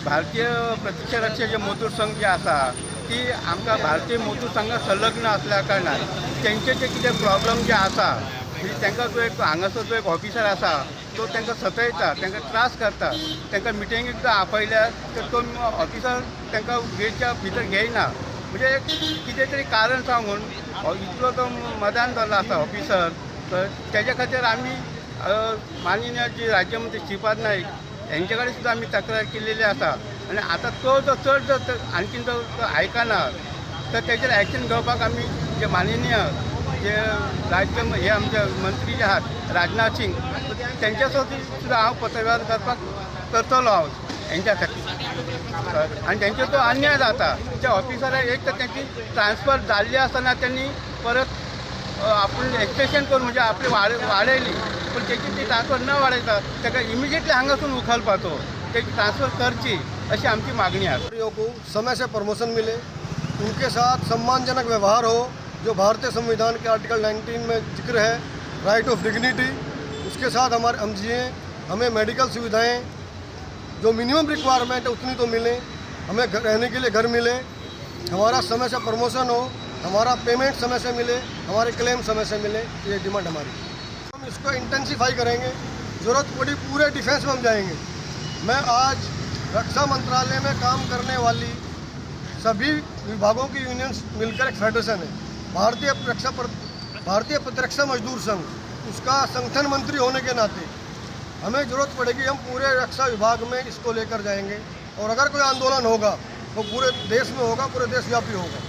भारतीय प्रत्यक्ष रक्षा जे मजदूर संघ जे आसा ती आमकां भारतीय मजदूर संघा संलग्न आसल्या कारणान तेंचे जे कितें प्रॉब्लम जे आसा म्हणजे तांकां जो एक हांगासर जो एक ऑफिसर आसा तो तांकां सतयता, तांकां त्रास करता. तांकां मिटिंगेक जर आपयल्यार तर तो ऑफिसर तांकां गेटच्या भितर घेयना. म्हणजे कितें तरी कारण सांगून इतलो तो मदान जाल्लो आसा ऑफिसर. तर तेज्या खातीर आमी माननीय जे राज्यमंत्री श्रीपाद नायक हेंचे कडेन सुद्दां आमी तक्रार केलेली आसा. आनी आतां तो जो चड जर आणखीन जो आयकना तर तेजेर एक्शन घेवपाक आमी जे माननीय जे राज्य हे आमचे मंत्री जे आहात राजनाथ सिंग तेंच्या सुद्दां हांव पत्रवेव्हार करपाक करतलो हांव हेंच्या खातीर. आनी तेंचो तो अन्याय जाता त्या ऑफिसराक एक तर तेंची ट्रान्सफर जाल्ली आसतना त्यांनी परत आपूण एक्सटेशन करून म्हणजे आपली वाडयली, पूण तेची ती ट्रान्सफर न वाडयता ताका इमिजिएटली हांगासून उखलपाचो, तेची ट्रान्सफर करची अशी आमची मागणी आसा. को समय से प्रमोशन मिले, उनके साथ सम्मानजनक व्यवहार हो, जो भारतीय संविधान के आर्टिकल 19 में जिक्र है राइट ऑफ डिग्निटी, उसके साथ हमारे हम जिए, हमें मेडिकल सुविधाएं जो मिनिमम रिक्वायरमेंट है उतनी तो मिले, हमें रहने के लिए घर मिले, हमारा समय से प्रमोशन हो, हमारा पेमेंट समय से मिले, हमारे क्लेम समय से मिले, ये डिमांड हमारी। हम इसको इंटेंसीफाई करेंगे, ज़रूरत पड़ी पूरे डिफेंस में हम जाएंगे। मैं आज रक्षा मंत्रालय में काम करने वाली सभी विभागों की यूनियंस मिलकर एक फेडरेशन है, भारतीय प्रतिरक्षा मजदूर संघ, उसका संगठन मंत्री होने के नाते हमें ज़रूरत पड़ेगी हम पूरे रक्षा विभाग में इसको लेकर जाएंगे और अगर कोई आंदोलन होगा तो पूरे देश में होगा, पूरे देशव्यापी होगा।